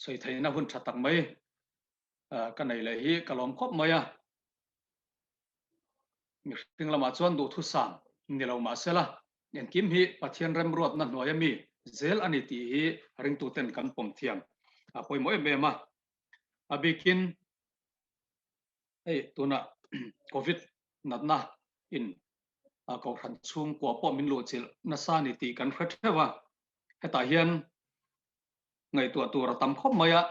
Sawi theihna hun tha tak mai ka nei leh hi ka lawm khawp mai a. Mihring lamah chuan duhthusam ni lo mah sela, engkim hi Pathian remruatna hnuaia mi zel a ni tih hi ringtuten kan pawm thiam a pawimawh em em a. A bikin hei tunah Covid natna in Kohhran chhungkua pawh min luhchilh nasa a ni tih kan hre theuh a. Hetah hian ngaihtuah tur a tam khawp mai a,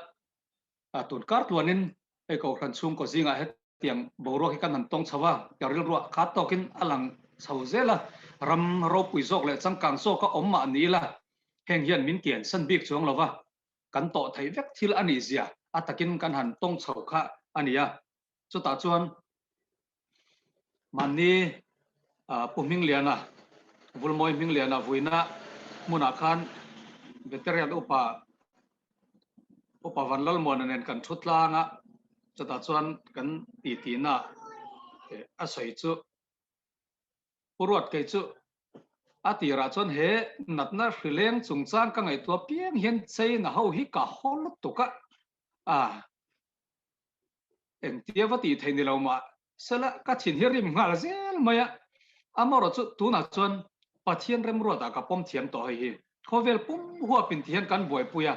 tun kar tluanin hei Kohhran chhungkaw zingah hetiang boruak hi kan han tawng chho a, ka rilruah khat tawkin a lang chho zel a, ram ropui zawk leh changkang zawka awm mah ni ila heng hian min kiansan bik chuang lo va, kan tawh theih vek thil a nih zia a takin kan han tawng chho kha a ni a, chutah chuan Mahni Pu Hmingliana, Vulmawi Hmingliana vuina hmunah khan Veterian upa Upa Vanlalmuana nen kan thu tlang a, chutah chuan kan titi-na a sawi chu Pu Ruatkei chu a tirah chuan he natna hrileng chungchang ka ngaihtuah piang hian China ho hi ka haw lutuk a, Engtia va tih theih ni lo mah sela ka thin hi rim nghal zel mai a, amaherawh chu tunah chuan Pathian remruatah ka pawm thiam tawh hei hi. Khawvel pum huapin ti hian kan buaipui a,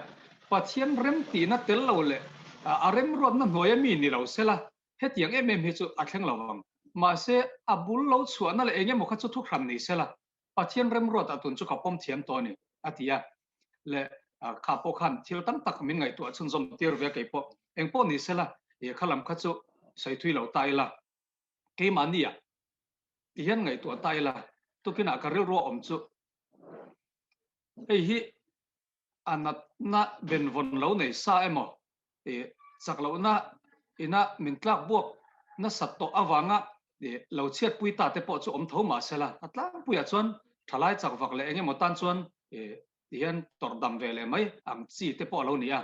Pathian remtihna tel lo leh a remruatna hnuaia mi ni lo sela hetiang em em hi chu a thleng lo vang. Mahse a bul lo chhuahna leh eng emaw kha chu thuhran ni sela Pathian remruatah tun chu ka pawm thiam tawh a ni, a ti a. Leh kha pawh khan thil tam tak min ngaihtuah chhunzawm tir ve kei pawh. Eng pawh ni sela, i kha lam kha chu sawi thui lo ta ila, keimahnia ti hian ngaihtuah ta ila, tukinah ka rilrua awm chu hei hi a natna benvawn lo nei sa emaw i chak lohna ina min tlak buak nasat tawh avanga i lo chhiatpui ta te pawh chu awm tho mah sela, a tlangpuiah chuan thalai chak vak leh eng emaw tan chuan i ti hian tawrh dam ve leh mai ang chi te pawh a lo ni a.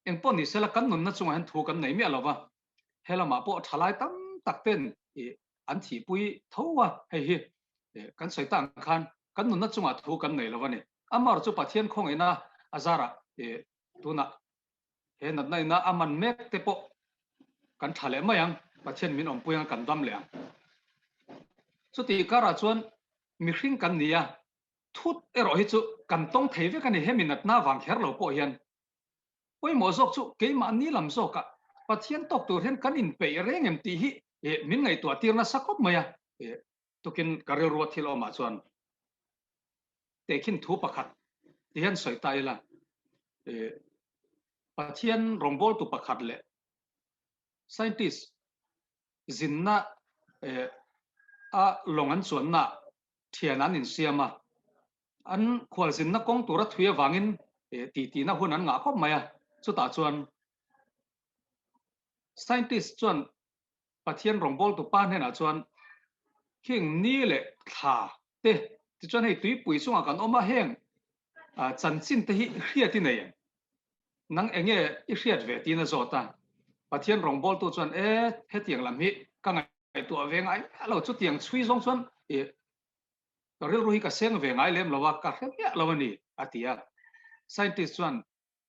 Eng pawh ni sela kan nunna chungah hian thu kan nei miah lo va, he lamah pawh thalai tam tak ten i an thihpui tho a, hei hi kan sawi tak ang khan kan nunna chungah thu kan nei lo a ni. Amaherawhchu Pathian khawngaihna a zarah tunah he natna ina a man mek te pawh kan tha leh mai ang, Pathian min awmpui anga kan dam leh ang. Chutih karah chuan mihring kan ni a, thut erawh hi chu kan tawng thei vek a ni, hemi natna vang kher lo pawh hian Pawimawh zawk chu keimahni lam zawkah Pathian tawk tur hian kan inpeih reng em tih hi min ngaihtuah tir nasa khawp mai a. Tukin ka rilrua thil awmah chuan tehkhin thu pakhat ti hian sawi ta ila, Pathian rawngbawltu pakhat leh scientist zinna a lawng an chuannaah thian an insiam a, An khualzinna kawng tura thui avangin titihna hun an ngah khawp mai a, chutah chuan scientist chuan Pathian rawngbawltu pa hnenah chuan khing ni leh thla te tichuan hei tuipui chungah kan awm a, heng chanchin te hi hriat i nei em? Nang enge i hriat ve tiin a zawt a, Pathian rawngbawltu chuan e hetiang lam hi ka ngaihtuah ve ngai miah lo, chutiang chhui zawng chuan i Ka rilru hi ka seng ve ngai lem lo a, ka hre miah lo a ni, a ti a. Scientist chuan,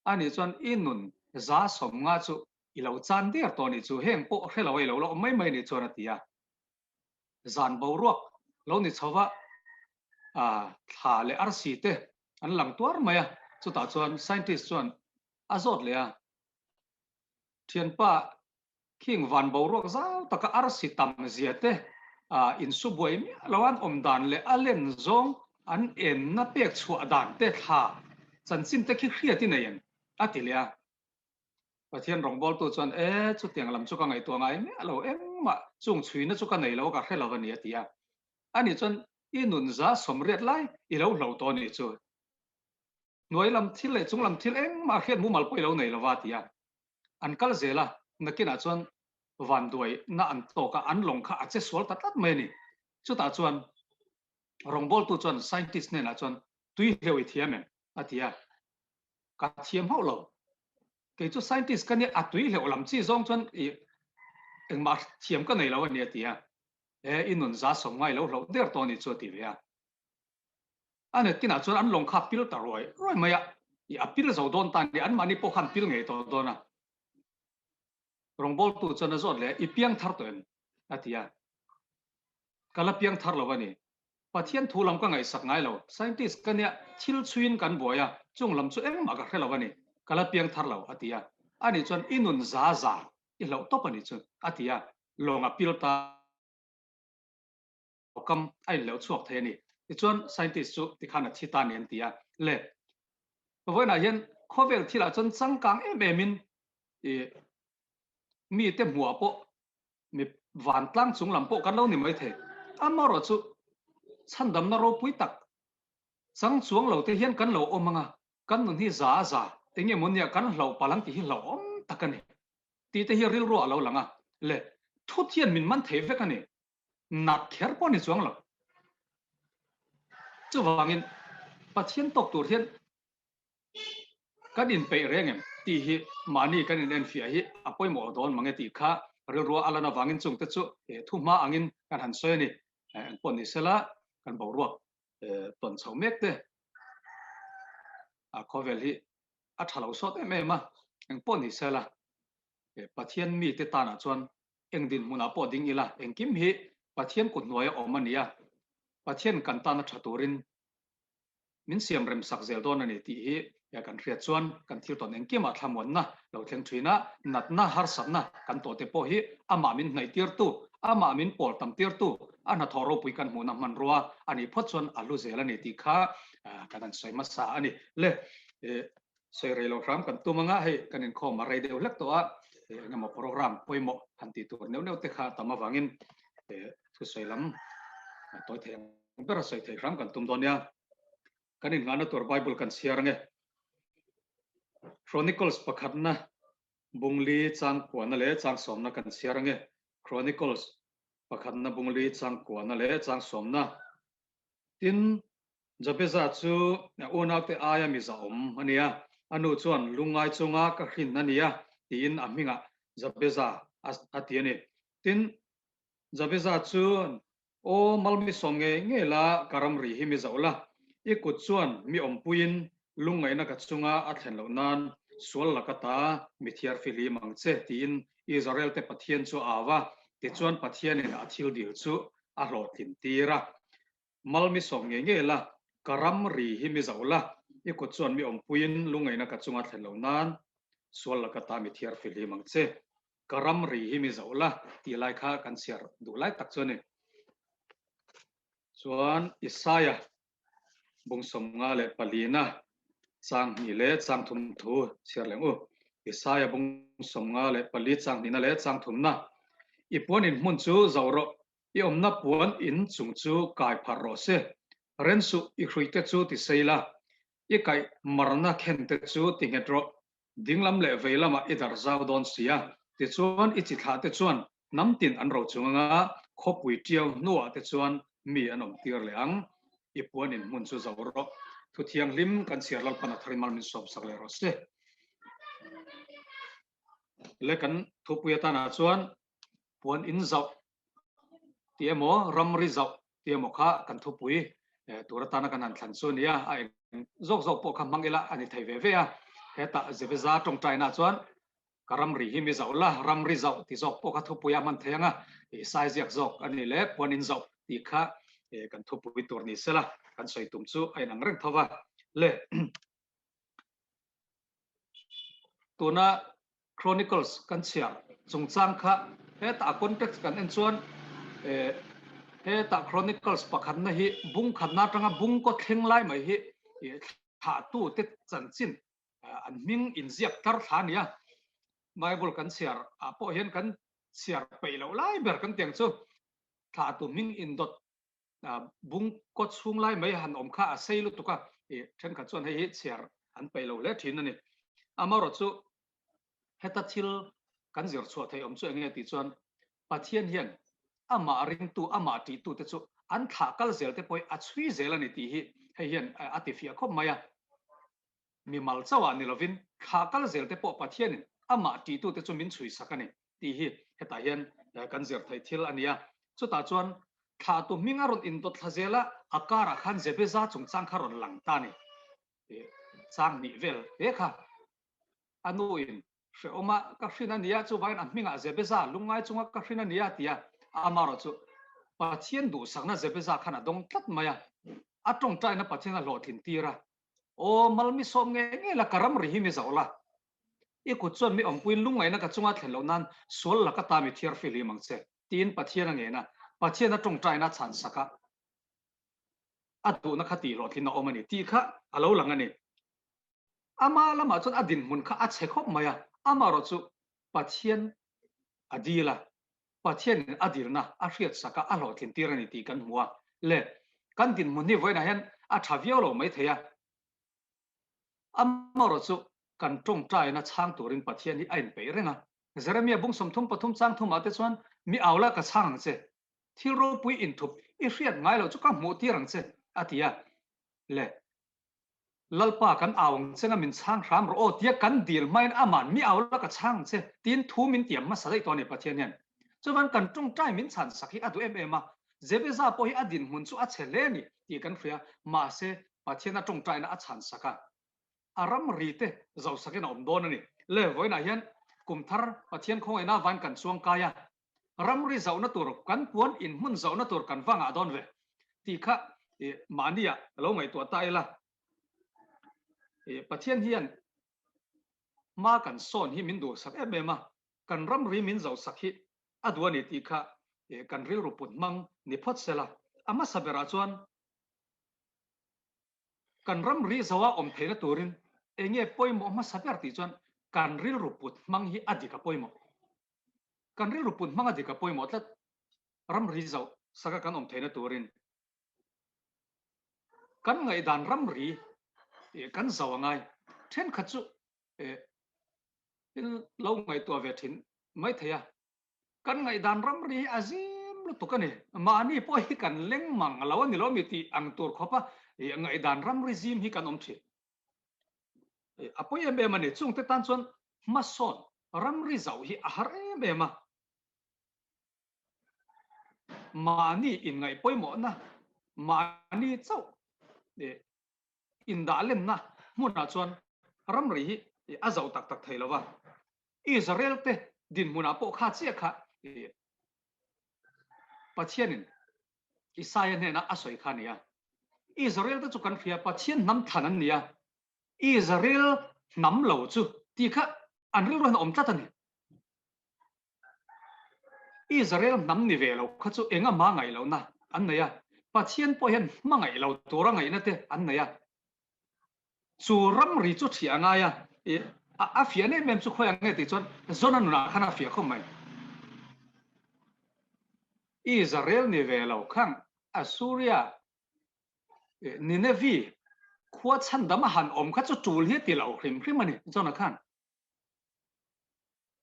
Ani chuan i nun za 50 chu i lo chan der tawh nih chu, heng pawh hre lo a i lo la awm mai mai nih chuan, a ti a. Zan boruak lo ni chho va, thla leh arsi te an lang tuar mai a, chutah chuan scientist chuan a zawt leh a, Thianpa, Khing van boruak zau taka arsi tam zia te insu buai miah lo an awm dan leh a len zawng an enna pek chhuah dan te thla chanchin te khi hriat i nei em? a ti leh a. Pathian rawngbawltu chuan e chutiang lam chu ka ngaihtuah ngai miah lo engmah chung chhuina chu ka nei lo a ka hre lo a ni a ti a. Ani chuan i nun za 80 lai i lo hlo tawh a nih chu. Hnuai lam thil leh chung lam thil engmah hriat mumal pawh i lo nei lo va a ti a. An kal zel a, nakinah chuan vanduaina an tawk a, an lawng kha a che sual ta tlat mai a ni. Chutah chuan rawngbawltu chuan scientist hnenah chuan, Tui hleuh i thiam em? a ti a. Ka thiam hauh lo. Kei chu scientist ka nia, a tui hleuh lam chi zawng chuan i engmah thiam ka nei lo a ni a ti a. E, i nun za 50 i lo hloh der tawh a ni chu a ti ve a. A nakinah chuan an lawng kha a pil ta ruai ruai mai a. I a pil zo dawn ta a ni, anmahni pawh khan pil ngei tawh dawn a. Rawngbawltu chuan a zawt leh a, I piang thar tawh em? a ti a. Ka la piang thar lo a ni. Pathian thu lam ka ngaihsak ngai lo. Scientist ka nia, thil chhuiin kan buai a, chung lam chu engmah ka hre lo a ni. Ka la piang thar lo, a ti a. Ani chuan, I nun za za i hlauh tawp a ni chu, a ti a. Lawng a pil ta. Kam a inleuh chhuak thei a ni. Tichuan, scientist chu tikhan a thi ta a ni an ti a. Le, vawiinah hian khawvel thilah chuan changkang em emin i mite hmuhah pawh mi vantlang chung lam pawh kan lo ni mai thei. Amaherawh chu chhandamna ropui tak chang chuang lo te hian kan lo awm ang a, kan nun hi za a za, enge maw nia kan hlauh palh ang tih hi hlauhawm tak a ni tih te hi rilruah a lo lang a. Le, thut hian min man thei vek a ni. Nat kher pawh ni chuang lo. Chuvangin Pathian tawk tur hian kan inpeih reng em tih hi mahni kan inenfiah hi a pawimawh dawn mange tih kha rilrua a lan avangin chungte chu thu hma angin kan han sawi a ni. Engpawh ni sela kan boruak tawn chho mek te a khawvel hi a tha lo sawt em em a, engpawh ni sela Pathian mite tanah chuan eng dinhmunah pawh ding ila engkim hi Pathian kut hnuaia awm a ni a, Pathian kan tana tha turin min siam rem sak zel dawn a ni tih hi kan hriat chuan kan thil tawn engkimah thlamuanna lo thleng thin a, natna harsatna kan tawh te pawh hi amah min hnaih tirtu, amah min pawl tam tirtu, a hnathawh ropui kan hmuhna hmanrua a nih phawt chuan a hlu zel a ni tih kha kan han sawi hmasa a ni. Le sawi rei lo hram kan tum anga hei kan inkhawm a rei deuh hlek tawh a, engemaw program pawimawh han tih tur neuh neuh te kha a tam avangin thusawi lam tawi thei ang. Ber a sawi thei hram kan tum dawn nia. Kan innghahna tur Bible kan chhiar ange. Chronicles pakhatna bungli chang kuana leh chang sawmna kan chhiar ange. Chronicles pakhatna bungli chang kuana leh chang sawmna. Tin, Jabeza chu a unaute aia mi zahawm a nia. A nu chuan lungngai chunga ka hrin a nia tiin a hmingah Jabeza a ti a ni. Tin, Jabeza chu Aw Malmi sawm ngei ngei la ka ramri hi mi zoh la, i kut chuan mi awmpuiin lungngaihna ka chunga a thlen loh nan sual la ka ta mi thiar fihlim ang che tiin Israel te Pathian chu a au a, tichuan Pathianin a thil dil chu a hlawhtlin tir a. Malmi sawm ngei ngei la ka ramri hi mi zoh la, i kut chuan mi awmpuiin lungngaihna ka chunga a thlen loh nan sual la ka ta mi thiar fihlim ang che. Ka ramri hi mi zoh la tih lai kha kan chhiar duh lai tak chu a ni. Chuan Isaiah bung 54na chang hnih leh chang thum thu chhiar leng u. Isaiah bung 54 chang hnihna leh chang thumna. I puan in hmun chu zoh rawh, i awmna puan in chung chu kai pharh rawh se. Ren suh, i hruite chu ti sei la, i kaih marna khen te chu ti nghet rawh. Dinglam leh vei lamah i darh zau dawn si a, tichuan i chi thlah te chuan hnam tin an ro chung anga khawpui tiau hnuah te chuan mi an awm tir leh ang. I puan in hmun chu zo rawh. Thu thianghlim kan chhiar Lalpan a thar in mal min sawm sak leh rawh se. Le kan thupui atanah chuan puan in zauh tih emaw ramri zauh tih emaw kha kan thupui tur atana kan han thlan chu a ni a, a eng zawk zawk pawh kha hmang ila a ni thei ve ve a. Hetah Zebeza tawngtaina chuan ka ramri hi mi zauh la, ramri zauh ti zawk pawh kha thupui a hman thei ang a, sai ziak zawk a ni leh puan in zauh tih kha kan thupui tur ni sela kan sawi tum chu a inang reng tho va. Le tuna Chronicles kan chhiar chungchang kha hetah a context kan en chuan hetah Chronicles pakhatna hi bung khatna atanga bung kaw thleng lai mai hi thlahtute chanchin an hming inziak tar thla a ni a. Bible kan chhiar ah pawh hian kan chhiar peih loh lai ber kan tiang chu thlahtu hming indawt bung kaw chhung lai mai han awm kha a sei lutuk a, thenkhat chuan hei hi chhiar an peih lo hle thin a ni. Amaherawhchu chu heta thil kan zir chhuah theih awm chu eng nge tih chuan Pathian hian amah ringtu, amah tihtu te chu an thlah kal zel te pawh hi a chhui zel a ni tih hi hei hian a tifiah khawp mai a. Mimal chauhah ni lovin thlah kal zel te pawh Pathianin amah tihtu te chu min chhui sak a ni tih hi hetah hian kan zir theih thil a ni a. Chutah chuan thlahtu hming a rawn indawt thla zel a, a karah khan Jebeza chungchang kha rawn lang ta a ni. Chang hnih vel te kha a nu in hrehawma ka hrin a nia, chuvangin a hmingah Jebeza lungngai chunga ka hrin a nia tia amarawh chu Pathian duhsakna Jebeza khan a dawng tlat mai a, a tawngtaina Pathian a hlawhtlin tir a, Aw malmi sawm ngei ngei la ka ramri hi mi zoh la, i kut chuan mi awmpuiin lungngaihna ka chunga thlen loh nan sual laka ta mi thiar fihlim ang che tiin Pathian a ngen a, Pathian a tawngtaina a chhansak a. A duhna kha tih hlawhtlin a awm a ni tih kha a lo lang a ni. Ama lamah chuan a dinhmun kha a chhe khawp mai a, amaherawh chu Pathian a dil a, Pathianin a dilna a hriatsak a, a hlawhtlin tir a ni tih kan hmu a. Le, kan dinhmun hi vawiinah hian a tha viau lo mai thei a, amaherawh chu kan tawngtaina chhang turin Pathian hi a inpeih reng a. Jeremia bung 33 chang thumah te chuan, Mi au la ka chhang ang che, Thil ropui inthup i hriat ngai loh chu ka hmuh tir ang che, a ti a. Le, Lalpa kan au ang che nga min chhang hram rawh aw tia kan dil hmain aman mi au la ka chhang ang che tiin thu min tiam hmasa daih tawh a ni Pathian hian. Chuvan kan tawngtai min chhan sak hi a duh em em a, Jebeza pawh hi a dinhmun chu a chhe hle a ni tih kan hria, mahse Pathian a tawngtaina a chhan sak a. A ramri te zohsakin a awm dawn a ni. Le, vawiinah hian kum thar Pathian khawngaihna avain kan chuang kai a, ramri zauhna tur kan puan in hmun zauhna tur kan va ngah dawn ve tih kha mahnia lo ngaihtuah ta ila. Pathian hian hma kan sawn hi min duhsak em em a, kan ramri min zauhsak hi a duh a ni tih kha kan rilru put hmang ni phawt sela. A hmasa berah chuan kan ramri zauha awm theihna turin eng nge pawimawh hmasa ber tih chuan kan rilru put hmang hi a dik a pawimawh. Kan rilru put hmang a dik a pawimawh tlat. Ramri zauh saka kan awm theihna turin kan ngaihdan ramri kan zauh a ngai. Thenkhat chu thil lo ngaihtuah ve thin mai thei a. Kan ngaihdan ramri hi a zim lutuk a ni. Mahni pawh hi kan leng mang lo a ni lo mi tih ang tur khawpa ngaihdan ramri zim hi kan awm thin. A pawi em em a ni. Chungte tan chuan hmasawn ramri zauh hi a har em em a. Mahni inngaih pawimawhna, mahni chauh indah lenna hmunah chuan ramri hi a zauh tak tak thei lo va. Israel te dinhmunah pawh kha chiah kha Pathianin Isaia hnenah a sawi kha a ni a. Israel te chu kan hria Pathian hnam thlan an ni a, Israel hnam lo chu tih kha an rilru hian a awm tlat a ni. Israel hnam ni ve lo kha chu eng a hma ngaih lohna an nei a, Pathian pawh hian hmangaih lo tura ngaihna te an nei a. Chu ramri chu thiah a ngai a, a fiah em em chu khawi ang nge tih chuan Jona nunah khan a fiah khawp mai. Israel ni ve lo khang Assuria Nineveh khua chhandam a han awm kha chu tul hi a ti lo hrim hrim a ni Jona khan.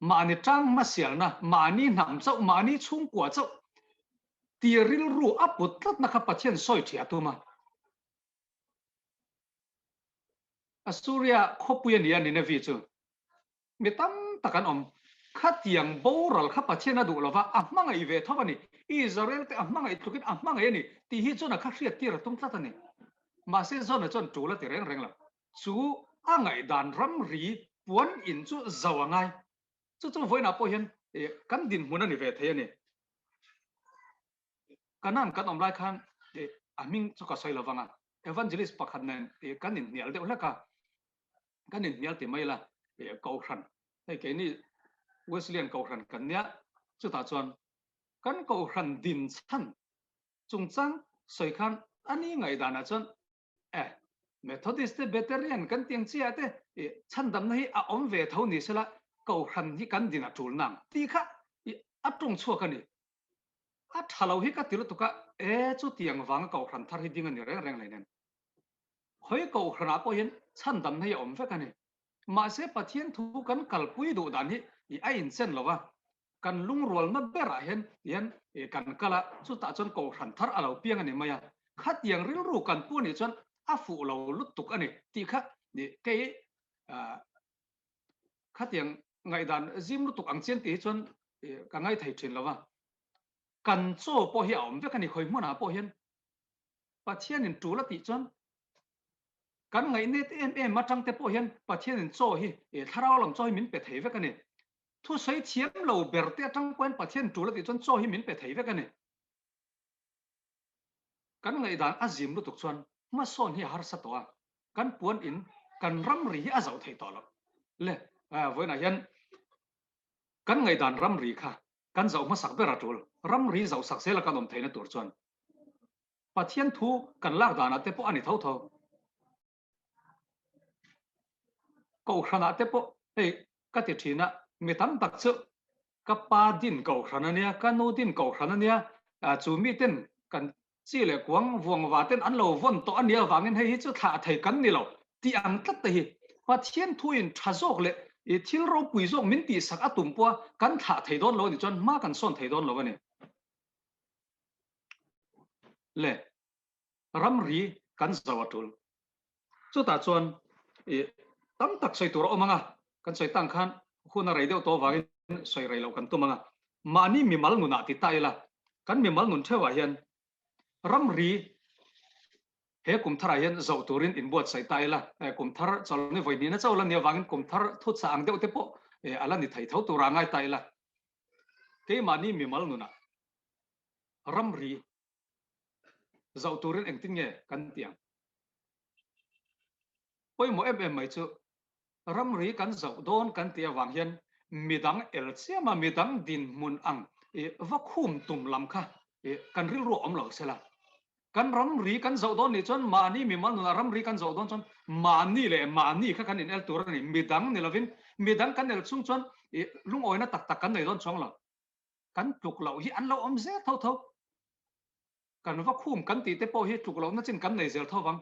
Mahni tang hmasialna, mahni hnam chauh, mahni chhungkua chauh ti rilru a put tlatna kha Pathian sawi thiah a tum a. Assuria khawpui a ni a, Nineveh chu. Mi tam tak an awm. Khatiang boral kha Pathian a duh lova, a hmangaih ve tho a ni. Israel te a hmangaih tlukin a hmangaih a ni tih hi Jona kha hriattir a tum tlat a ni. Mahse Jona chuan tul a ti reng reng lo. Chu a ngaihdan ramri puan in chu zo a ngai. Chu chu vawiinah pawh hian kan dinhmun a ni ve thei a ni. Kanan kan awm lai khan a hming chu ka sawi lo vang a, Evangelist pakhat nen kan inhnial deuh hlek a, kan inhnial ti mai la, Kohhran, hei keini Wesleyan Kohhran kan nia, chutah chuan kan Kohhran din chhan chungchang sawi khan a ni ngaihdanah chuan Eh, Methodist te Beterian kan tiang chiah te chhandamna hi a awm ve tho ni sela Kohhran hi kan din a tul nang tih kha a tawng chhuak a ni. A tha lo hi ka ti lutuk a, e chutiang vanga Kohhran thar hi ding a ni reng reng hleinem. Khawi Kohhranah pawh hian chhandamna hi a awm vek a ni. Mahse Pathian thu kan kalpui duh dan hi a inchen lo va, kan lungrualna berah hian hian kan kal a, chutah chuan Kohhran thar a lo piang a ni mai a. Khatiang rilru kan pu anih chuan a fuh lo lutuk a ni tih kha kei Khatiang ngaihdan zim lutuk ang chian tih hi chuan ka ngaithei thin lo va. Kan chaw pawh hi a awm vek a ni, khawi hmunah pawh hian Pathianin tul a tih chuan. Kan ngaihnet em em atang te pawh hian Pathianin chaw hi, thlarau lam chaw hi min pe thei vek a ni. Thusawi thiam lo ber te atang pawhin Pathian tul a tih chuan chaw hi min pe thei vek a ni. Kan ngaihdan a zim lutuk chuan hmasawn hi a harsa tawh a, kan puan in kan ramri hi a zauh thei tawh lo. Le, vawiinah hian kan ngaihdan ramri kha kan zauh hmasak ber a tul. Ramri zauh sak zela kan awm theihna tur chuan Pathian thu kan lak danah te pawh a ni tho tho. Kohhranah te pawh hei ka ti thin a, mi tam tak chu ka pa din kohhran a nia, ka nu din kohhran a nia, chu miten kan chi leh kuang vuangva ten an lo vawn tawh a nia avangin hei hi chu thlah thei kan ni lo tih ang tlat te hi Pathian thuin tha zawk leh thil ropui zawk min tihsak a tum pawha kan thlah thei dawn lo a nih chuan hma kan sawn thei dawn lo a ni. Le ramri kan zau a tul. Chutah chuan i tam tak sawi tur a awm ang a, kan sawi tang khan hun a rei deuh tawh avangin sawi rei loh kan tum ang a. Mahni mimal nunah ti ta ila, kan mimal nun theuhah hian ramri he kum tharah hian zoh turin inbuatsaih ta ila, kum thar chawlhni vawi hnihna chauh la ni avangin kum thar thutsa ang deuh te pawh a la ni thei tho tura ngai ta ila. Keimahni mimal nunah ramri zoh turin engtin nge kan tih ang? Pawimawh em em mai chu ramri kan zoh dawn kan tih avang hian midang el chiam a, midang dinhmun ang va khum tum lam kha kan rilru a awm lo sela. Kan ramri kan zoh dawn nih chuan mahni mimal nunah ramri kan zoh dawn chuan mahni leh mahni kha kan inel tur a ni. Midang ni lovin midang kan el chung chuan lungawina tak tak kan nei dawn chuang lo. Kan tluk loh hi an lo awm zel tho tho. Kan va khum kan tih te pawh hi tluk lohna chin kan nei zel tho vang.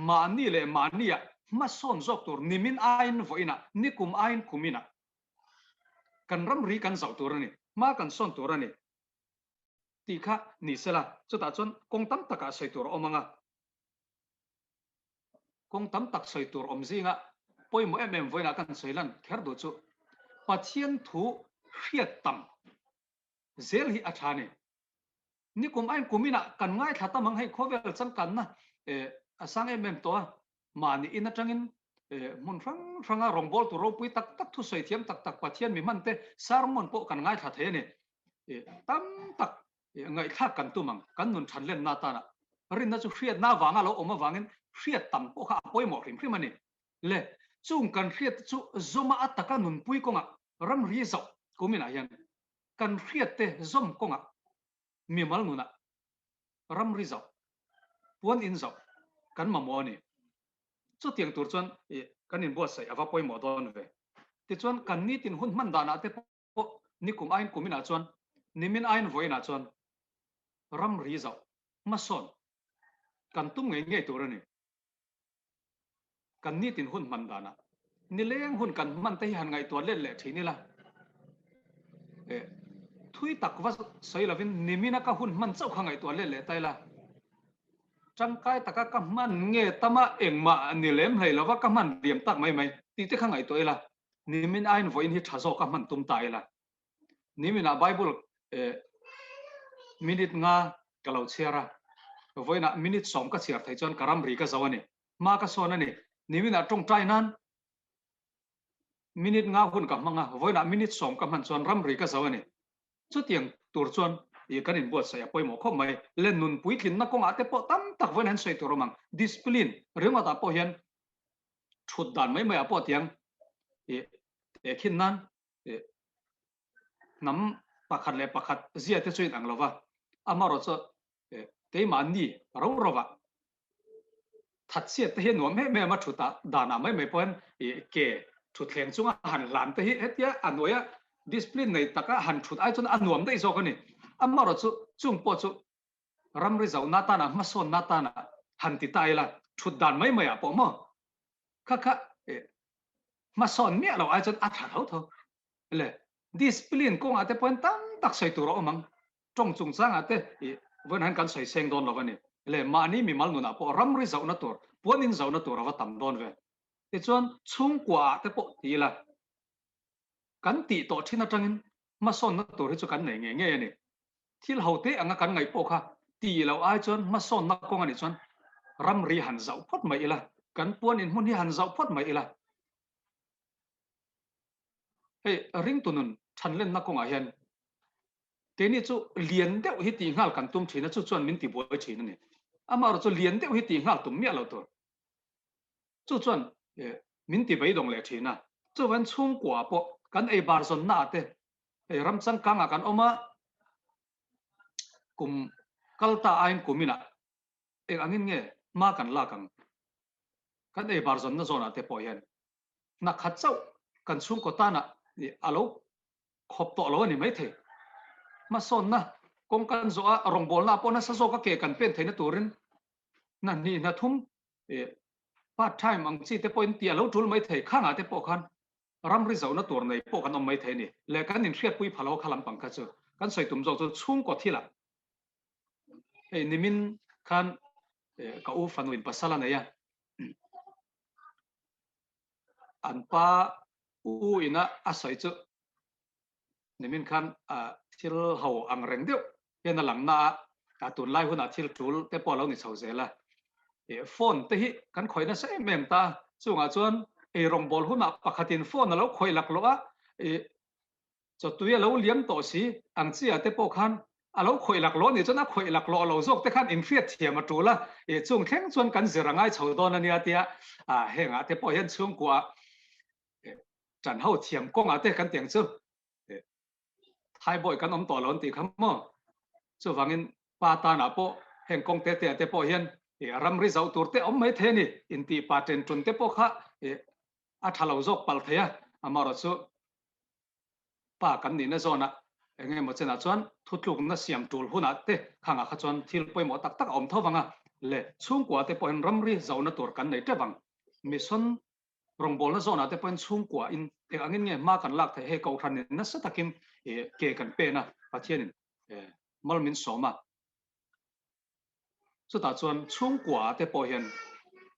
Mahni leh mahnia hmasawn zawk tur nimin aiin vawiinah, nikum aiin kuminah kan ramri kan zauh tur a ni, hma kan sawn tur a ni tih kha ni sela, chutah chuan kawng tam takah sawi tur a awm ang a. Kawng tam tak sawi tur awm zinga pawimawh em em vawiinah kan sawi lan kher duh chu Pathian thu hriat tam zel hi a tha a ni. Nikum aiin kuminah kan ngaithla tam ang hei khawvel changkanna a sang em em tawh a, mahni in atangin hmun hrang hranga rawngbawltu ropui tak tak thusawi thiam tak tak Pathian mi hmante sermon pawh kan ngaithla thei a ni. Tam tak Ngaihthlak kan tum ang, kan nun than lenna atana rinna chu hriatna avanga lo awm avangin hriat tam pawh kha a pawimawh hrim hrim a ni. Le, chung kan hriat te chu zawma a taka nunpui kawngah ramri zauh kuminah hian kan hriat te zawm kawngah mimal nunah ramri zauh, puan in zauh kan mamawh a ni. Chutiang tur chuan kan inbuatsaih a va pawimawh dawn ve. Tichuan kan nitin hun hman danah te pawh pawh nikum aiin kuminah chuan nimin aiin vawiinah chuan ramri zauh hmasawn kan tum ngei ngei tur a ni. Kan nitin hun hman danah nileng hun kan hman te hi han ngaihtuah let leh thin ila eh thui tak va sawi lovin nimina ka hun hman chauh kha ngaihtuah let leh ta ila tangkai taka ka hman nge tama engmah ni lem hlei lova ka hman liam tak mai mai tih te kha ngaihtuah ila. Nimin aiin vawiin hi tha zawk a hman tum ta ila. Niminah Bible minute nga ka lo chhiar a, vawiinah minute sawm ka chhiar theih chuan ka ramri ka zo a ni. Hma ka sawn a ni. Niminah tawngtai nan minute nga hun ka hmang a, vawiinah minute sawm ka hman chuan ramri ka zo a ni. Chutiang tur chuan i kan inbuatsaih a pawimawh khawp mai. Le nun puitlinna kawngah te pawh tam tak vawiin an sawi tur awm ang. Discipline ringawtah pawh hian thut dan mai mai ah pawh tiang i tehkhin nan i hnam pakhat leh pakhat zia te chu in ang lova, amaherawh chu keimahni ro rova thatchhiat te hi a nuam em em a, thut ah dan ah mai mai pawh hian i ke thutthleng chunga han hlan te hi hetia a hnuaia discipline nei taka han thut ai chuan a nuam daih zawk a ni. Amaherawh chu chung pawh chu ramri zohna atana hmasawnna atana han ti ta ila thut dan mai mai ah pawh maw kha kha hmasawn miah lo ai chuan a tha tho tho le discipline kawngah te pawhin tam tak sawi tur a awm ang tawng chungchangah te i vawiin han kan sawi seng dawn lo a ni le mahni mimal nunah pawh ramri zohna tur puan in zohna tur a va tam dawn ve tichuan chhungkua ah te pawh ti ila Kan tih tawh thin atangin hmasawnna tur hi chu kan nei ngei ngei a ni. Thil ho te anga kan ngaih pawh kha tih loh ai chuan hmasawnna kawng a nih chuan ramri han zauh phawt mai ila. Kan puan in hmun hi han zauh phawt mai ila. Hei ringtu nun thanlenna kawngah hian keini chu lian deuh hi tih nghal kan tum thin a, chu chuan min tibuai thin a ni. Amaherawh chu lian deuh hi tih nghal tum miah lo tur. Chu chuan min ti beidawng leh thin a. Chuvan chhungkua pawh kan ei bar zawnna ah te hei ram changkang ah kan awm a, kum kal ta aiin kum inah eng angin nge hma kan lak ang? Kan ei bar zawnna zawnah te pawh hian hna khat chauh kan chhungkaw tanah a lo khawp tawh lo a ni maithei. Hmasawnna kawng kan zawh a, rawngbawlna pawh nasa zawka ke kan pen theihna turin hna hnih hna thum part time ang chi te pawhin tih a lo tul maithei. Khangah te pawh khan ramri zohna tur nei pawh kan awm maithei a ni. Leh kan inhriatpui pha lo kha lampang kha chu kan sawi tum zawk chu chhungkaw thilah hei nimin khan ka u fanuin pasal a nei a, an pa u ina a sawi chu nimin khan thil ho ang reng deuh hian a lang na a, tunlai hunah thil tul te pawh a lo ni chho zel a. Phone te hi kan khawih nasa em em ta, chungah chuan eirawngbawl hunah pakhatin phone a lo khawih laklawh a, Chawtui a lo liam tawh si, ang chiah te pawh khan a lo khawih laklawh nih chuan a khawih laklawh lo zawk te khan inhriat thiam a tul a, ih chung thleng chuan kan zir a ngai chho dawn a nia tia hengah te pawh hian chhungkua tan ho thiam kawngah te kan tiang chu thaibawi kan awm tawh lo an tih kha maw. Chuvangin pa tanah pawh heng kawng te te ah te pawh hian ramri zauh tur te awm mai thei a ni, intih pa chen tun te pawh kha a tha lo zawk palh thei a, amaherawhchu chu Pa kan nihna zawnah eng emaw chenah chuan thutlukna siam tul hunah te khangah kha chuan thil pawimawh tak tak a awm tho vang a, le chhungkua te pawhin ramri zohna tur kan nei tep ang. Mission rawngbawlna zawnah te pawhin chhungkua in eng angin nge hma kan lak theih hei kohhran in nasa takin ke kan pen a, Pathianin mal min sawm a. Chutah chuan chhungkua te pawh hian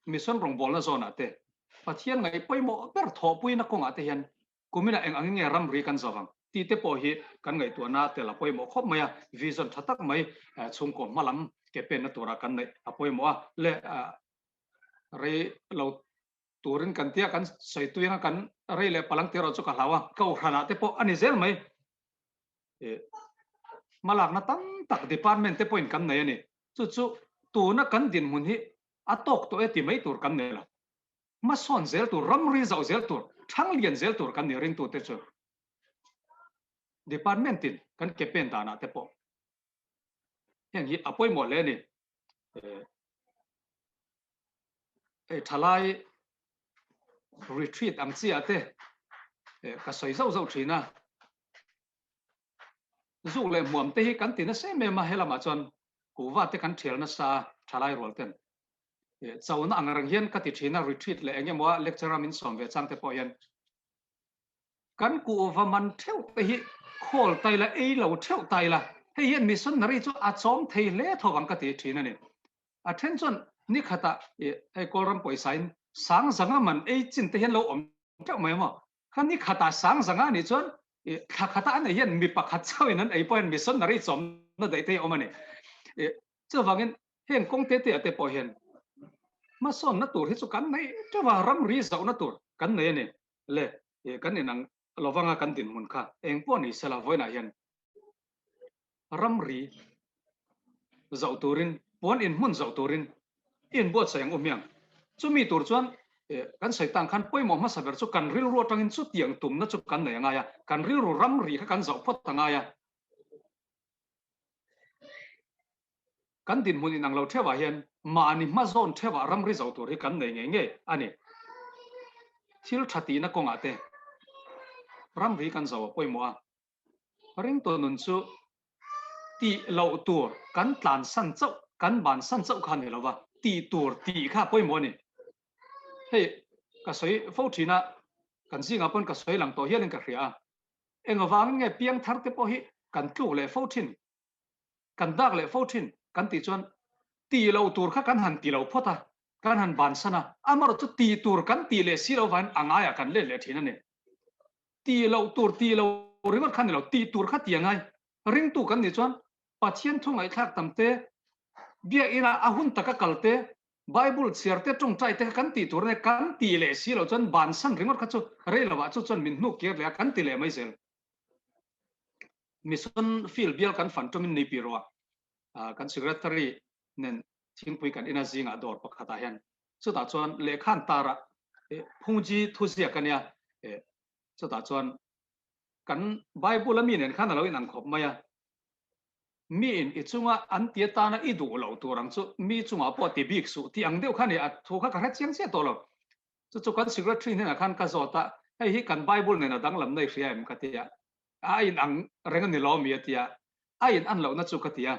mission rawngbawlna zawnah te Pathian ngaih pawimawh ber thawhpuina kawngah te hian Kuminah eng angin nge ramri kan zo ang tih te pawh hi kan ngaihtuahna tel a pawimawh khawp mai a, vision tha tak mai chhungkaw hma lam ke penna tura kan neih a pawimawh a, le rei lo turin kan tia kan sawi tui anga kan rei leh palang tih erawh chu ka hlau a, kohhranah te pawh a ni zel mai. Hmalakna tam tak department te pawhin kan nei a ni, chu chu tuna kan dinhmun hi a tawk tawh e ti mai tur kan nei lo. Hmasawn zel tur, ramri zauh zel tur, thang lian zel tur kan nih ringtute chu Department in kan ke pen danah te pawh heng hi a pawimawh hle a ni. Hei thalai retreat ang chiah te ka sawi zauh zauh thin a, zuk leh hmuam te hi kan ti nasa em em a, helamah chuan kuhva te kan thial nasa a thalai rual ten. Chona ang reng hian ka ti thin a, retreat leh eng emaw a lecture a min sawm ve chang te pawh hian kan kuhva man theuh te hi khawl tai la, ei lo theuh tai la, hei hian missionary chu a chawm thei hle tho vang ka ti thin a ni. A then chuan ni khatah hei Kawlram pawisa in sang zanga man ei chin te hian lo awm theuh mai maw? Kha ni khatah sang zanga nih chuan thla khatah an ei hian mi pakhat chauhin an ei pawh hian missionary chawmna daih te hi a awm a ni. Chuvangin Heng kawng te te ah te pawh hian hmasawnna tur hi chu kan nei teuh a, ramri zauhna tur kan nei a ni. Le, kan inang lovanga kan dinhmun kha eng pawh ni sela vawiinah hian ramri zauh turin, puan inhmun zauh turin i inbuatsaih ang u hmiang. Chumi tur chuan kan sawi tang khan pawimawh hmasa ber chu kan rilru atangin chutiang tumna chu kan nei a ngai a, kan rilru ramri kha kan zauh phawt a ngai a. Kan dinhmun inang lo theuhah hian mahni hmazawn theuhah ramri zo tur hi kan nei ngei ngei a ni. Thil tha tihna kawngah te ramri kan zo a pawimawh a, ringtu nun chu tih loh tur kan tlansan chauh, kan bansan chauh kha a ni lo va, tih tur tih kha a pawimawh a ni. Hei ka sawi fo thin a, kan zingah pawn ka sawi lang tawh hialin ka hria a, Engvangin nge piangthar te pawh hi kan tluk leh fo thin, kan dak leh fo thin kan tih chuan tih loh tur kha kan han ti lo phawt a, kan han bansan a, amaherawh chu tih tur kan tih leh si lo vangin a ngaiah kan let leh thin a ni. Tih loh tur tih lo ringawt kha ni lo, tih tur kha ti a ngai. Ringtu kan nih chuan Pathian thu ngaihthlak tam te, biakina a hun taka kal te, Bible chhiar te tawngtai te kha kan tih tur a nia, kan tih leh si loh chuan bansan ringawt kha chu rei lovah chu chuan min hnuk kir leh a, kan ti leh mai zel. Mission field bial kan fan tawngin ni pi rawh a, kan secretary nen thingpui kan ina zingah dawr pakhatah hian chutah chuan lehkha an tar a, phungji thuziak a nia, chutah chuan kan Bible a mi nen khan a lo inang khawp mai a, miin i chunga an ti atana i duh loh tur ang chu mi chungah pawh ti bik suh tih ang deuh kha a ni, a thu kha ka hre chiang chiah tawh lo. Chu chu kan secretary hnenah khan ka zawt a, hei hi kan Bible nen a danglamna i hria em ka ti a, a inang reng a ni lo mi a ti a, a inan lohna chu ka ti a,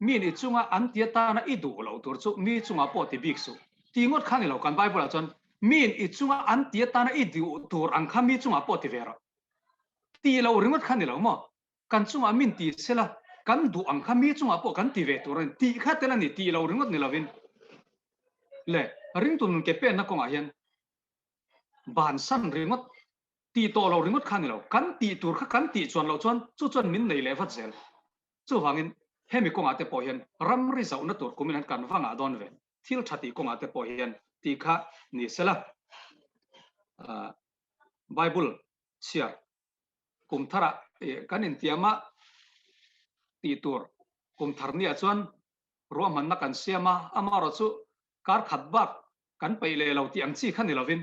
miin i chunga an ti atana i duh loh tur chu mi chungah pawh ti bik suh tih ngawt kha a ni lo, kan Bible ah chuan miin i chunga an ti atana i duh tur ang kha mi chungah pawh ti ve rawh tih loh ringawt kha a ni lo maw? Kan chungah min ti sela, kan duh ang kha mi chungah pawh kan ti ve tur a ni tih kha tel a ni tih lo ringawt ni lovin le ringtu nun ke penna kawngah hian bansan ringawt tih tawh lo ringawt kha a ni lo. Kan tih tur kha kan tih chuan loh chuan chu chuan min nei leh vat zel. Chuvangin hemi kawngah te pawh hian ramri zauhna tur kumin an kan va ngah dawn ve. Thil tha tih kawngah te pawh hian tih kha ni sela. Bible chhiar kum tharah kan intiam a tih tur kum thar niah chuan ruahmanna kan siam a, amaherawh chu kar khat bak kan peih leh lo tih ang chi kha ni lovin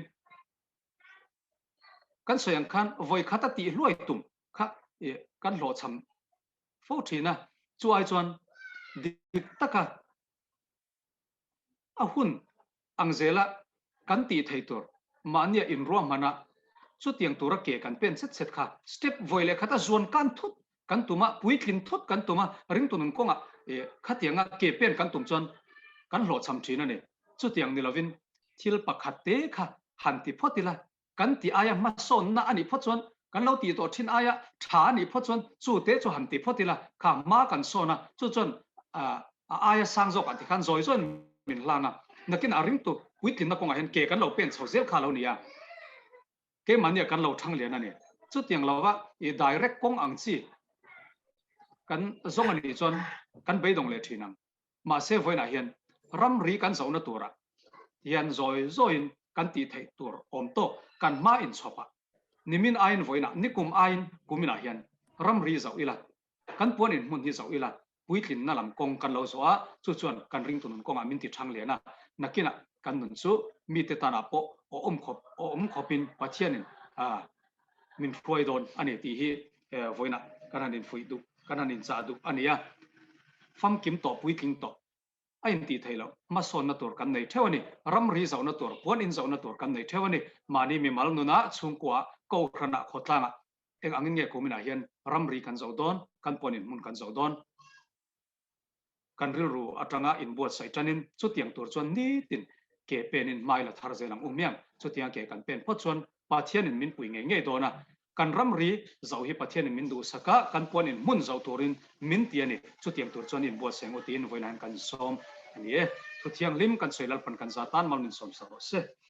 kan sawi ang khan vawi khat a tih hluai tum kha kan hlawhchham fo thin a, chu ai chuan dik taka A hun ang zela kan tih thei tur mahnia inruahman a, chutiang tura ke kan pen chet chet kha step vawi leh khata zuan kan thut kan tum a, puitlin thut kan tum a, ringtu nun kawngah khatianga ke pen kan tum chuan kan hlawhchham thin a ni. Chutiang ni lovin thil pakhat te kha han ti phawt ila Kan tih aia hmasawnna a nih phawt chuan, kan lo tih tawh thin aia tha a nih phawt chuan chu te chu han ti phawt ila, kha hma kan sawn a, chu chuan a aia sang zawkah ti khan zawi zawiin min hlang a, nakin a ringtu puitlinna kawngah hian ke kan lo pen chho zel kha a lo ni a, keimahnia kan lo thang lian a ni. Chutiang lova i direct kawng ang chi kan zawng a nih chuan kan beidawng leh thin ang. Mahse vawiinah hian ramri kan zohna turah hian zawi zawiin kan tih theih tur awm tawk kan hma inchhawp a, nimin aiin vawiinah, nikum aiin kuminah hian ramri zoh ila, kan puan inhmun hi zoh ila, puitlinna lam kawng kan lo zawh a, chu chuan kan ringtu nun kawngah min ti thang lian a, nakinah kan nun chu mite tanah pawh awm khawp awm khawpin Pathianin min hruai dawn a ni tih hi vawiinah kan han infuih duh, kan han inchah duh a ni a. Famkim tawh, puitling tawh a intih theih loh, hmasawnna tur kan nei theuh a ni. Ramri zohna tur, puan inzohna tur kan nei theuh a ni. Mahni mimal nunah, chhungkuaah, kohhranah, khawtlangah eng angin nge kuminah hian ramri kan zoh dawn, kan puan inhmun kan zoh dawn. Kan rilru atanga inbuatsaih tanin chutiang tur chuan nitin ke penin hmai la thar zel ang u hmiang. Chutianga ke kan pen phawt chuan Pathianin min pui ngei ngei dawn a, kan ramri zoh hi Pathianin min duhsak a, kan puan in hmun zoh turin min ti a ni. Chutiang tur chuan inbuatsaih ang u tiin vawiin ah hian kan sawm a ni e. Thu thianghlim kan sawi Lalpan kan za tan mal min sawm sak rawh se.